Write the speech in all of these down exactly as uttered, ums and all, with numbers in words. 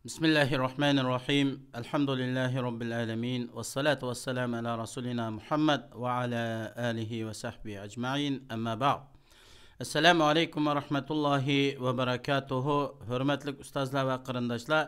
بسم الله الرحمن الرحيم. الحمد لله رب العالمين. والصلاة والسلام على رسولنا محمد وعلى آله وصحبه أجمعين. أما بعد. السلام عليكم ورحمة الله وبركاته. ھۆرمەتلىك ئۇستازلار ۋە قېرىنداشلار،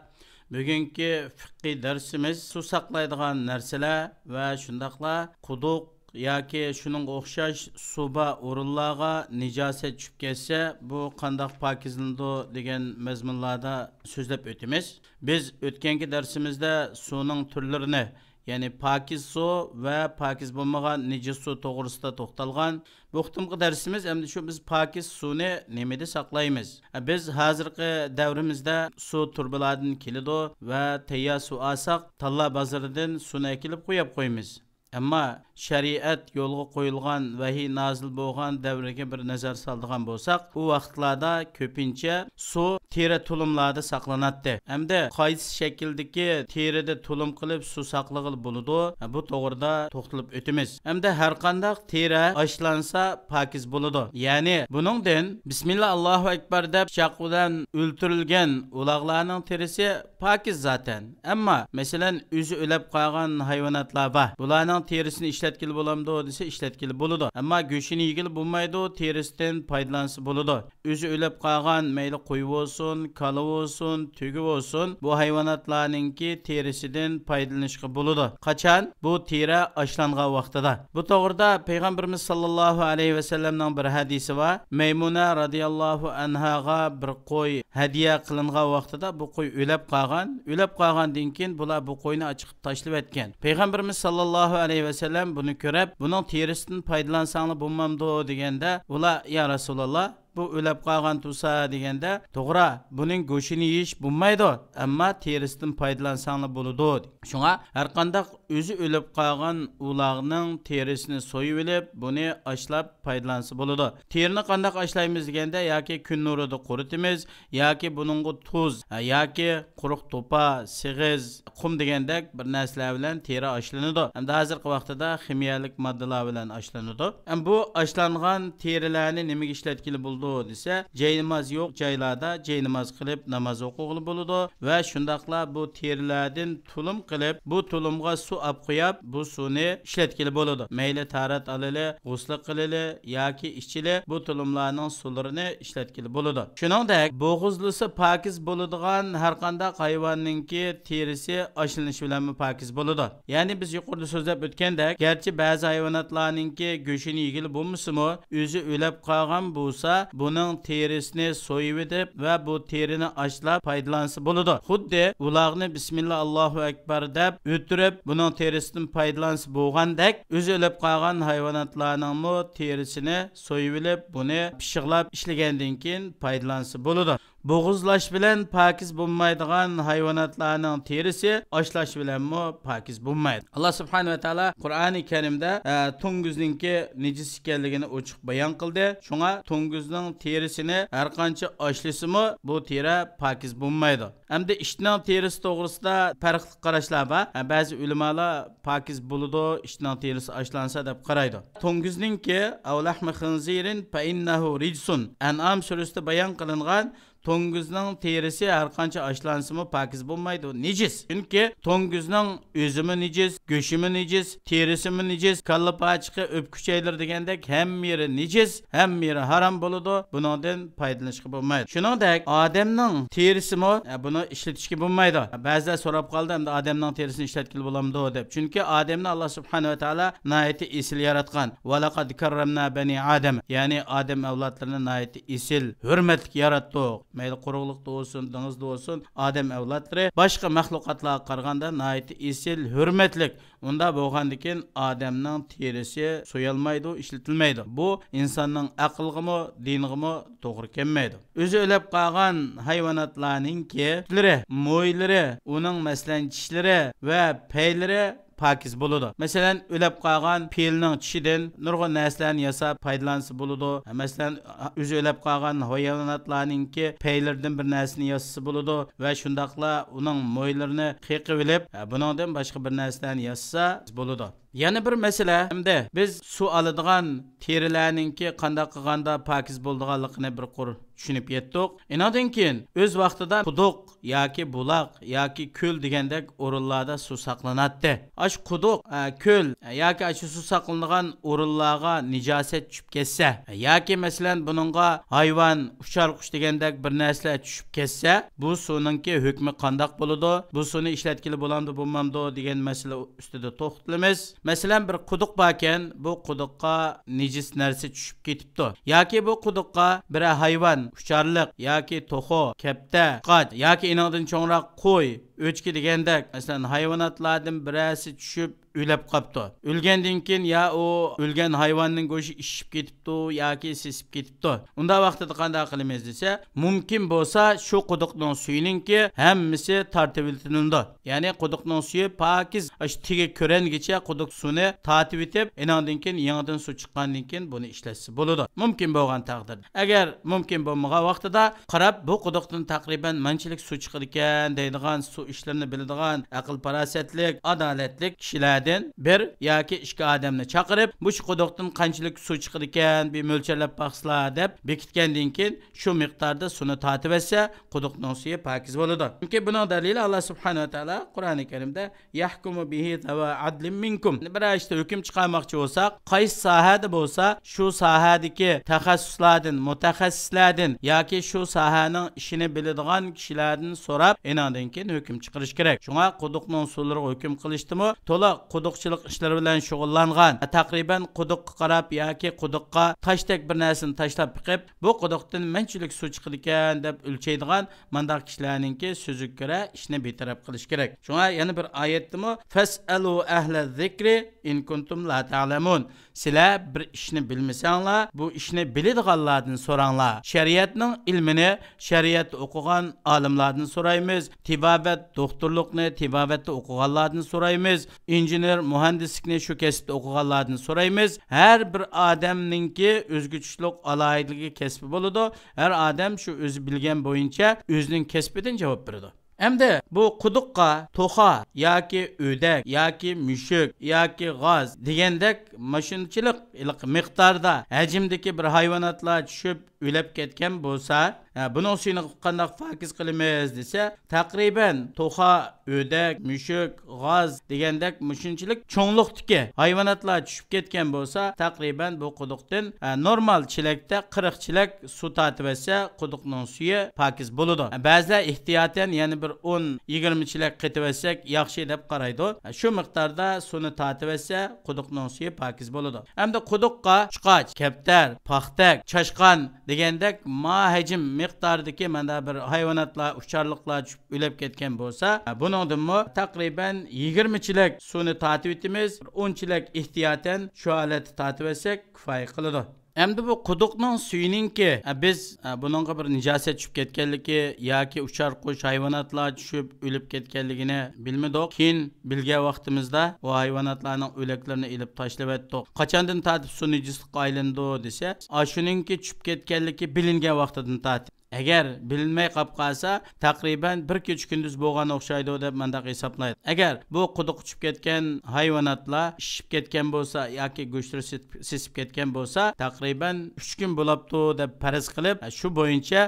بۈگۈنكى فىقھىي دەرسىمىز سۇ ساقلايدىغان نەرسىلەر ۋە شۇنداقلا قۇدۇق ياكى شۇنىڭغا ئوخشاش سۇ بار ئورۇنلارغا نىجاسەت چۈشۈپ كەتسە، بۇ قانداق پاكىزلىنىدۇ دېگەن مەزمۇنلاردا سۆزلەپ ئۆتىمىز. بىز ئۆتكەنكى دەرسىمىزدە سۇنىڭ تۈرلىرىنى، يەنى پاكىز سۇ ۋە پاكىز بولمىغان نىجىس سۇ توغرىسىدا توختالغان. بۇ قېتىمقى دەرسىمىز ئەمدى شۇ، بىز پاكىز سۇنى نېمىدە ساقلايمىز؟ بىز ھازىرقى دەۋرىمىزدە سۇ تۇرۇبىلاردىن كېلىدۇ ۋە تەييار سۇ ئالساق، تاللا بازىرىدىن سۇنى ئەكېلىپ قۇيۇپ قويىمىز. ئەمما شەرىئەت يولغا قويۇلغان، ۋەھىي نازىل بولغان دەۋرگە بىر نەزەر سالىدىغان بولساق، ئۇ ۋاقىتلاردا كۆپىنچە سۇ تېرە تۇلۇملاردا ساقلىناتتى. ئەمدى قايسى شەكىلدىكى تېرىدە تۇلۇم قىلىپ سۇ ساقلىغىلى بولىدۇ؟ بۇ توغرىدا توختىلىپ ئۆتىمىز. ئەمدى ھەرقانداق تېرە ئاشلانسا پاكىز بولىدۇ. يەنى بۇنىڭدىن بىسمىللا، ئاللاھۇ ئەكبەر دەپ پىچاق بىلەن ئۆلتۈرۈلگەن ئۇلاغلارنىڭ تېرىسى پاكىز زاتەن. ئەمما، مەسىلەن، ئۆزى ئۆلۈپ قالغان ھايۋاناتلار بار. بۇلارنىڭ تېرىسىنى ئىشلەتكىلى بولامدۇ دېسە، ئىشلەتكىلى بولىدۇ. ئەمما گۆشىنى يېگىلى بولمايدۇ، تېرىسىدىن پايدىلانسا بولىدۇ. ئۆزى ئۆلۈپ قالغان، مەيلى قوي بولسۇن، كالا بولسۇن، تۆگە بولسۇن، بۇ ھايۋاناتلارنىڭكى تېرىسىدىن پايدىلىنىشقا بولىدۇ. قاچان؟ بۇ تېرە ئاشلانغان ۋاقتىدا. بۇ توغرىدا پەيغەمبىرىمىز ساللاللاھۇ ئەلەيھى ۋەسەللەمنىڭ بىر ھەدىسى بار. مەيمۇنە رازىياللاھۇ ئەنھاغا بىر قوي ھەدىيە قىلىنغان ۋاقتىدا بۇ قوي ئۆلۈپ قالغان. ئۆلۈپ قالغاندىن كېيىن بۇلار بۇ قوينى ئاچىقىپ تاشلىۋەتكەن. پەيغەمبىرىمىز ساللاللاھۇ ئەلەيھى ۋەسەللەم بۇنى كۆرۈپ، بۇنىڭ تېرىسىدىن پايدىلانساڭلار بولمامدۇ دېگەندە، ئۇلار، يا رەسۇلاللا، بۇ ئۆلۈپ قالغان تۇرسا دېگەندە، توغرا، بۇنىڭ گۆشىنى يېيىش بولمايدۇ، ئەمما تېرىسىدىن پايدىلانساڭلار بولىدۇ. شۇڭا ھەرقانداق ئۆزى ئۆلۈپ قالغان ئۇلاغنىڭ تېرىسىنى سويۇۋېلىپ، بۇنى ئاشلاپ پايدىلانسا بولىدۇ. تېرىنى قانداق ئاشلايمىز دېگەندە، ياكى كۈن نۇرىدا قۇرۇتىمىز، ياكى بۇنىڭغا تۇز، ھە، ياكى قۇرۇق توپا، سېغىز، قۇم دېگەندەك بىر نەرسىلەر بىلەن تېرە ئاشلىنىدۇ. ئەمدى ھازىرقى ۋاقتىدا خىمىيەلىك ماددىلار بىلەن ئاشلىنىدۇ. ئەمدى بۇ ئاشلانغان تېرىلەرنى نېمىگە ئىشلەتكىلى بولىدۇ دېسە، جايناماز يوق جايلاردا جايناماز قىلىپ ناماز ئوقۇغىلى بولىدۇ ۋە شۇنداقلا بۇ تېرىلەردىن تۇلۇم قىلىپ، بۇ تۇلۇمغا سۇ ئاپ قويۇپ، بۇ سۇنى ئىشلەتكىلى بولىدۇ. مەيلى تاھارەت ئالىلى، غۇسلى قىلىلى ياكى ئىچىلى، بۇ تۇلۇملارنىڭ سۇلىرىنى ئىشلەتكىلى بولىدۇ. شۇنىڭدەك، بوغۇزلىسا پاكىز بولىدىغان ھەرقانداق ھايۋاننىڭكى تېرىسى ئاشلىنىش بىلەنمۇ پاكىز بولىدۇ. يەنى بىز يۇقىرىدا سۆزلەپ ئۆتكەندەك، گەرچە بەزى ھايۋاناتلارنىڭكى گۆشىنى يېگىلى بولمىسىمۇ، ئۆزى ئۆلۈپ قالغان بولسا، بۇنىڭ تېرىسىنى سويۇۋېتىپ ۋە بۇ تېرىنى ئاشلاپ پايدىلانسا بولىدۇ. خۇددى ئۇلاغنى بىسمىللا، ئاللاھۇ ئەكبەر دەپ ئۆلتۈرۈپ، بۇنىڭ تېرىسىدىن پايدىلانسا بولغاندەك، ئۆزى ئۆلۈپ قالغان ھايۋاناتلارنىڭمۇ تېرىسىنى سويۇۋېلىپ، بۇنى پىششىقلاپ ئىشلىگەندىن كېيىن پايدىلانسا بولىدۇ. بوغۇزلاش بىلەن پاكىز بولمايدىغان ھايۋاناتلارنىڭ تېرىسى ئاشلاش بىلەنمۇ پاكىز بولمايدۇ. ئاللا سۇبھانەھۇ ۋە تائالا قۇرئانى كەرىمدە، ئە، توڭگۇزنىڭكى نىجىس ئىكەنلىكىنى ئوچۇق بايان قىلدى. شۇڭا توڭگۇزنىڭ تېرىسىنى ھەرقانچە ئاشلىسىمۇ، بۇ تېرە پاكىز بولمايدۇ. ئەمدى ئىتنىڭ تېرىسى توغرىسىدا پەرقلىق قاراشلار بار. ھە، بەزى ئۆلىمالار پاكىز بولىدۇ، ئىتنىڭ تېرىسى ئاشلانسا دەپ قارايدۇ. توڭگۇزنىڭكى، «أو لحم خنزير فإنه رجس». ئەنئام سۈرىسىدە بايان قىلىنغان توڭگۇزنىڭ تېرىسى ھەرقانچە ئاشلانسىمۇ پاكىز بولمايدۇ، نىجىس. چۈنكى توڭگۇزنىڭ ئۆزىمۇ نىجىس، گۆشىمۇ نىجىس، تېرىسىمۇ نىجىس، كاللا پاچىقى، ئۆپكە ئۈچەيلىرى دېگەندەك ھەممە يېرى نىجىس، ھەممە يېرى ھارام بولىدۇ، بۇنىڭدىن پايدىلىنىشقا بولمايدۇ. شۇنىڭدەك ئادەمنىڭ تېرىسىمۇ، ئە، بۇنى ئىشلىتىشكە بولمايدۇ. بەزىلەر سوراپ قالدى، ئەمدى ئادەمنىڭ تېرىسىنى ئىشلەتكىلى بولامدۇ دەپ. چۈنكى ئادەمنى ئاللا سۇبھانەھۇ ۋە تائالا ناھايىتى ئېسىل ياراتقان. «ولقد كرمنا بني آدم»، يەنى ئادەم ئەۋلادلىرىنى ناھايىتى ئېسىل، ھۆرمەتلىك ياراتتۇق. مەيلى قۇرۇقلۇقتا بولسۇن، دېڭىزدا بولسۇن، ئادەم ئەۋلادلىرى باشقا مەخلۇقاتلارغا قارىغاندا ناھايىتى ئېسىل، ھۆرمەتلىك. ئۇنداق بولغاندىكىن ئادەمنىڭ تېرىسى سويالمايدۇ، ئىشلىتىلمەيدۇ. بۇ ئىنساننىڭ ئەقلىغىمۇ، دىنىغىمۇ توغرا كەلمەيدۇ. ئۆزى ئۆلۈپ قالغان ھايۋاناتلارنىڭكى سۈتلىرى، مويلىرى، ئۇنىڭ، مەسىلەن، چىشلىرى ۋە پەيلىرى پاكىز بولىدۇ. مەسىلەن، ئۆلۈپ قالغان پىلنىڭ چىشىدىن نۇرغۇن نەرسىلەرنى ياساپ پايدىلانسا بولىدۇ. مەسىلەن، ئۆزى ئۆلۈپ قالغان ھايۋاناتلارنىڭكى پەيلىرىدىن بىر نەرسىنى ياسىسا بولىدۇ ۋە شۇنداقلا ئۇنىڭ مويلىرىنى قېقىۋېلىپ، بۇنىڭدىن باشقا بىر نەرسىلەرنى ياسىسا بولىدۇ. يەنە بىر مەسىلە، ئەمدى بىز سۇ ئالىدىغان تېرىلەرنىڭكى قانداق قىلغاندا پاكىز بولىدىغانلىقىنى بىر قۇر چۈشىنىپ يەتتۇق. ئېنىڭدىن كېيىن ئۆز ۋاقتىدا قۇدۇق ياكى بۇلاق ياكى كۆل دېگەندەك ئورۇنلاردا سۇ ساقلىناتتى. ئاشۇ قۇدۇق، ئە، كۆل، ئە، ياكى ئاشۇ سۇ ساقلىنىدىغان ئورۇنلارغا نىجاسەت چۈشۈپ كەتسە، ياكى مەسىلەن بۇنىڭغا ھايۋان، ئۇچار قۇش دېگەندەك بىر نەرسىلەر چۈشۈپ كەتسە، بۇ سۇنىڭكى ھۆكمى قانداق بولىدۇ؟ بۇ سۇنى ئىشلەتكىلى بولامدۇ، بولمامدۇ دېگەن مەسىلە ئۈستىدە توختىلىمىز. مەسىلەن، بىر قۇدۇق باركەن، بۇ قۇدۇققا نىجىس نەرسە چۈشۈپ كېتىپتۇ. ياكى بۇ قۇدۇققا بىرەر ھايۋان، ئۇچارلىق ياكى توخۇ، كەپتەر، قاچ ياكى ئېنىڭدىن چوڭراق قوي، ئۆچكە دېگەندەك، مەسىلەن، ھايۋاناتلاردىن بىرەرسى چۈشۈپ ئۆلۈپ قاپتۇ. ئۆلگەندىن كېيىن يا ئۇ ئۆلگەن ھايۋاننىڭ گۆشى ئىششىپ كېتىپتۇ ياكى سېسىپ كېتىپتۇ. ئۇنداق ۋاقتىدا قانداق قىلىمىز دېسە، مۇمكىن بولسا شۇ قۇدۇقنىڭ سۈيىنىڭكى ھەممىسى تارتىۋېتىلىدۇ. يەنى قۇدۇقنىڭ سۈيى پاكىز، ئاشۇ تېگى كۆرەنگىچە قۇدۇق سۇنى تارتىۋېتىپ، ئېنىڭدىن كېيىن يېڭىدىن سۇ چىققاندىن كېيىن بۇنى ئىشلەتسە بولىدۇ. مۇمكىن بولغان تەقدىردە. ئەگەر مۇمكىن بولمىغان ۋاقتىدا قاراپ، بۇ قۇدۇقتىن تەقرىبەن مانچىلىك سۇ چىقىدىكەن دەيدىغان، سۇ ئىشلىرىنى بىلىدىغان، ئەقىل پاراسەتلىك، ئادالەتلىك كىشىلەردىن بىر ياكى ئىككى ئادەمنى چاقىرىپ، مۇشۇ قۇدۇقتىن قانچىلىك سۇ چىقىدىكەن، بىر مۆلچەرلەپ باقسىلا دەپ بېكىتكەندىن كېيىن، شۇ مىقداردا سۇنى تارتىۋەتسە، قۇدۇقنىڭ سۈيى پاكىز بولىدۇ. چۈنكى بۇنىڭ دەلىلى، ئاللا سۇبھانەھۇ ۋە تائالا قۇرئانى كەرىمدە، يحكم به ذوى عدل منكم. بىرەر ئىشتا ھۆكۈم چىقارماقچى بولساق، قايسى ساھەدە بولسا، شۇ ساھەدىكى تەخەسسۇسلاردىن، مۇتەخەسسىسلەردىن ياكى شۇ ساھەنىڭ ئىشىنى بىلىدىغان كىشىلەردىن سوراپ، ئېنىڭدىن كېيىن ھۆكۈم چىقىرىش كېرەك. شۇڭا قۇدۇقنىڭ سۇلىرىغا ھۆكۈم قىلىشتىمۇ، تولا قۇدۇقچىلىق ئىشلىرى بىلەن شۇغۇللانغان، تەقرىبەن قۇدۇققا قاراپ ياكى قۇدۇققا تاشتەك بىر نەرسىنى تاشلاپ بېقىپ، بۇ قۇدۇقتىن مەنچىلىك سۇ چىقىدىكەن دەپ ئۆلچەيدىغان مانداق كىشىلەرنىڭكى سۆزىگە كۆرە ئىشنى بىتەرەپ قىلىش كېرەك. شۇڭا يەنە بىر ئايەتتىمۇ، فاسألوا أهل الذكر إن كنتم لا تعلمون. سىلەر بىر ئىشنى بىلمىسەڭلار، بۇ ئىشنى بىلىدىغانلاردىن سوراڭلار. شەرىئەتنىڭ ئىلمىنى شەرىئەتتە ئوقۇغان ئالىملاردىن سورايمىز. تېبابەت، دوختۇرلۇقنى تېبابەتتە ئوقۇغانلاردىن سورايمىز. ئىنژېنېر، مۇھەندىسلىكنى شۇ كەسىپتە ئوقۇغانلاردىن سورايمىز. ھەر بىر ئادەمنىڭكى ئۆزگىچىلىك ئالاھىدىلىكى، كەسپى بولىدۇ. ھەر ئادەم شۇ ئۆزى بىلگەن بويىچە ئۆزىنىڭ كەسپىدىن جاۋاب بېرىدۇ. ئەمدى بۇ قۇدۇققا توخۇ ياكى ئۆدەك ياكى مۈشۈك ياكى غاز دېگەندەك ماشۇنچىلىك مىقداردا ھەجىمدىكى بىر ھايۋاناتلار چۈشۈپ ئۆلۈپ كەتكەن بولسا، ھە، بۇنىڭ سۈيىنى قانداق پاكىز قىلىمىز دېسە، تەقرىبەن توخۇ، ئۆدەك، مۈشۈك، غاز دېگەندەك مۇشۇنچىلىك چوڭلۇقتىكى ھايۋاناتلار چۈشۈپ كەتكەن بولسا، تەقرىبەن بۇ قۇدۇقتىن، ھە، نورمال چېلەكتە قىرىق چېلەك سۇ تارتىۋەتسە، قۇدۇقنىڭ سۈيى پاكىز بولىدۇ. بەزىلەر ئېھتىياتەن يەنە بىر ئون، يىگىرمە چېلەك قېتىۋەتسەك ياخشى دەپ قارايدۇ. شۇ مىقداردا سۇنى تارتىۋەتسە، قۇدۇقنىڭ سۈيى پاكىز بولىدۇ. ئەمدى قۇدۇققا چۇقاچ، كەپتەر، پاختەك، چاشقان دېگەندەك ما ھەجىم مىقدارىدىكى مانا بىر ھايۋاناتلار، ئۇچارلىقلار چۈشۈپ ئۆلۈپ كەتكەن بولسا، بۇنىڭدىنمۇ تەقرىبەن يىگىرمە چېلەك سۇنى تارتىۋېتىمىز، بىر ئون چېلەك ئېھتىياتەن شۇ ھالەتتە تارتىۋەتسەك كۇپايە قىلىدۇ. ئەمدى بۇ قۇدۇقنىڭ سۈيىنىڭكى، ئە، بىز، ئە، بۇنىڭغا بىر نىجاسەت چۈشۈپ كەتكەنلىكى ياكى ئۇچار قۇش، ھايۋاناتلار چۈشۈپ ئۆلۈپ كەتكەنلىكىنى بىلمىدۇق. كېيىن بىلگەن ۋاقتىمىزدا ئۇ ھايۋاناتلارنىڭ ئۆلەكلىرىنى ئېلىپ تاشلىۋەتتۇق. قاچاندىن تارتىپ سۇ نىجىسلىققا ئايلىنىدۇ دېسە، ئاشۇنىڭكى چۈشۈپ كەتكەنلىكى بىلىنگەن ۋاقتىدىن تارتىپ. ئەگەر بىلىنمەي قاپ قالسا، تەقرىبەن بىر كېچە كۈندۈز بولغان ئوخشايدۇ دەپ مانداق ھېسابلايدۇ. ئەگەر بۇ قۇدۇققا چۈشۈپ كەتكەن ھايۋاناتلار ئىششىپ كەتكەن بولسا ياكى گۆشلىرى سېسىپ، سېسىپ كەتكەن بولسا، تەقرىبەن ئۈچ كۈن بولاپتۇ دەپ پەرەز قىلىپ، شۇ بويىچە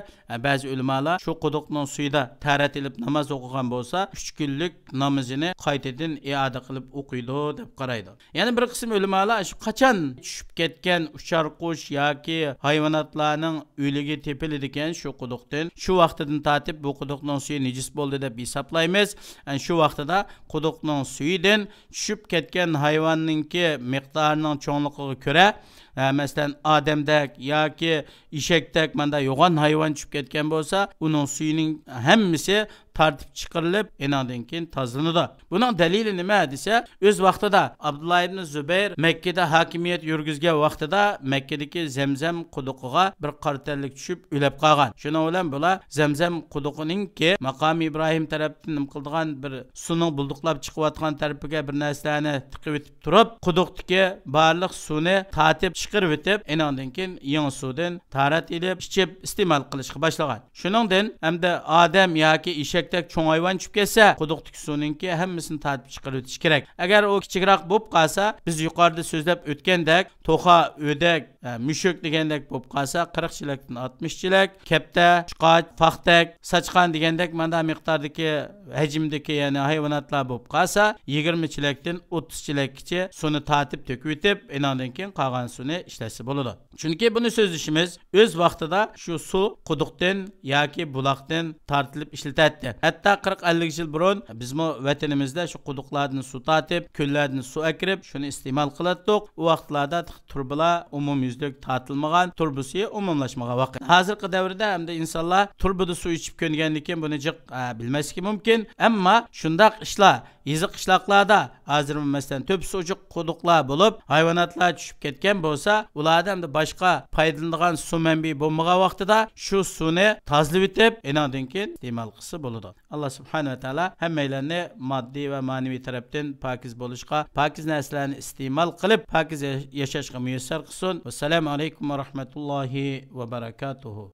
بەزى ئۆلىمالار شۇ قۇدۇقنىڭ سۈيىدە تەھارەت ئېلىپ ناماز ئوقۇغان بولسا، ئۈچ كۈنلۈك نامىزىنى قايتىدىن ئىئادە قىلىپ ئوقۇيدۇ دەپ قارايدۇ. يەنە بىر قىسىم ئۆلىمالار شۇ قاچان چۈشۈپ كەتكەن ئۇچار قۇش ياكى ھايۋاناتلارنىڭ ئۆلۈكى تېپىلىدىكەن شۇ قۇدۇقتىن، شۇ ۋاقتىدىن تارتىپ بۇ قۇدۇقنىڭ سۈيى نىجىس بولدى دەپ ھېسابلايمىز. ئەنە شۇ ۋاقتىدا قۇدۇقنىڭ سۈيىدىن چۈشۈپ كەتكەن ھايۋاننىڭكى مىقدارىنىڭ چوڭلۇقىغا كۆرە، ئە، مەسىلەن، ئادەمدەك ياكى ئېشەكتەك ماندا يوغان ھايۋان چۈشۈپ كەتكەن بولسا، ئۇنىڭ سۈيىنىڭ ھەممىسى تارتىپ چىقىرىلىپ، ئېنىڭدىن كېيىن تازىلىنىدۇ. بۇنىڭ دەلىلى نېمە دېسە، ئۆز ۋاقتىدا ئابدۇللا ئىبنى زۇبەير مەككىدە ھاكىمىيەت يۈرگۈزگەن ۋاقتىدا مەككىدىكى زەمزەم قۇدۇقىغا بىر قارا تەنلىك چۈشۈپ ئۆلۈپ قالغان. شۇنىڭ بىلەن بۇلار زەمزەم قۇدۇقىنىڭكى ماقامى ئىبراھىم تەرەپتىن نېمە قىلىدىغان بىر سۇنىڭ بۇلدۇقلاپ چىقىۋاتقان تەرىپىگە بىر نەرسىلەرنى تىقىۋېتىپ تۇرۇپ، قۇدۇقتىكى بارلىق سۇنى تارتىپ چىقىرىۋېتىپ، ئېنىڭدىن كېيىن يېڭى سۇدىن تاھارەت ئېلىپ، ئىچىپ ئىستېمال قىلىشقا باشلىغان. شۇنىڭدىن ئەمدى ئادەم ياكى ئېشەك چۆچەكتەك چوڭ ھايۋان چۈشۈپ كەتسە، قۇدۇقتىكى سۇنىڭكى ھەممىسىنى تارتىپ چىقىرىۋېتىش كېرەك. ئەگەر ئۇ كىچىكراق بولۇپ قالسا، بىز يۇقىرىدا سۆزلەپ ئۆتكەندەك، توخۇ، ئۆدەك، ئە، مۈشۈك دېگەندەك بولۇپ قالسا، قىرىق چېلەكتىن ئاتمىش چېلەك، كەپتە، قۇشقاچ، پاختەك، ساچقان دېگەندەك مانا مىقداردىكى، ھەجىمدىكى، يەنى ھايۋاناتلار بولۇپ قالسا، يىگىرمە چېلەكتىن ئوتتۇز چېلەككىچە سۇنى تارتىپ تۆكۈۋېتىپ، ئېنىڭدىن كېيىن قالغان سۇنى ئىشلەتسە بولىدۇ. چۈنكى بۇنى سۆزلىشىمىز ئۆز ۋاقتىدا شۇ سۇ قۇدۇقتىن ياكى بۇلاقتىن تارتىلىپ ئىشلىتەتتى. ھەتتا قىرىق ئەللىك يىل بۇرۇن بىزمۇ ۋەتىنىمىزدە شۇ قۇدۇقلاردىن سۇ تارتىپ، كۆللەردىن سۇ ئەكىرىپ، شۇنى ئىستېمال قىلاتتۇق. ئۇ ۋاقىتلاردا تۇرۇبىلار ئومۇميۈزلۈك تارتىلمىغان، تۇرۇبىسى ئومۇملاشمىغان ۋاقىت. ھازىرقى دەۋردە ئەمدى ئىنسانلار تۇرۇبىدا سۇ ئىچىپ كۆنگەندىن كېيىن بۇنى جىق، ئە، بىلمەسلىكى مۇمكىن. ئەمما شۇنداق ئىشلار يېزا قىشلاقلاردا ھازىر، مەسىلەن، تۆپىسى ئوچۇق قۇدۇقلار بولۇپ، ھايۋاناتلار چۈشۈپ كەتكەن بولسا، ئۇلاردا ئەمدى باشقا پايدىلىنىدىغان سۇ مەنبىيى بولمىغان ۋاقتىدا شۇ سۇنى تازىلىۋېتىپ، ئېنىڭدىن كېيىن ئىستېمال قىلسا بولىدۇ. ئاللا سۇبھانەھۇ ۋە تائالا ھەممەيلەننى ماددىي ۋە مەنىۋى تەرەپتىن پاكىز بولۇشقا، پاكىز نەرسىلەرنى ئىستېمال قىلىپ، پاكىز ياشاشقا مۇيەسسەر قىلسۇن. ۋەسسالامۇ ئەلەيكۇم ۋە رەھمەتۇللاھى ۋە بەرەكاتۇھۇ.